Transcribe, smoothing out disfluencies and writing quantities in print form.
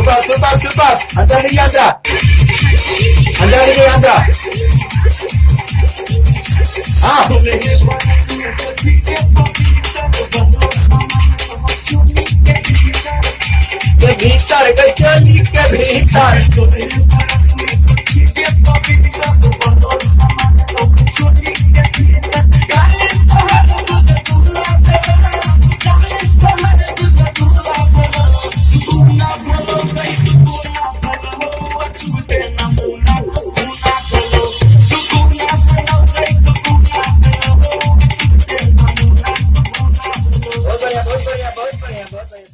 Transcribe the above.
Super super super. अंदर नहीं आता, अंदर नहीं आता। हाँ के भीतर के चली के भीतर। बहुत बढ़िया, बहुत बढ़िया, बहुत बढ़िया, बहुत बढ़िया।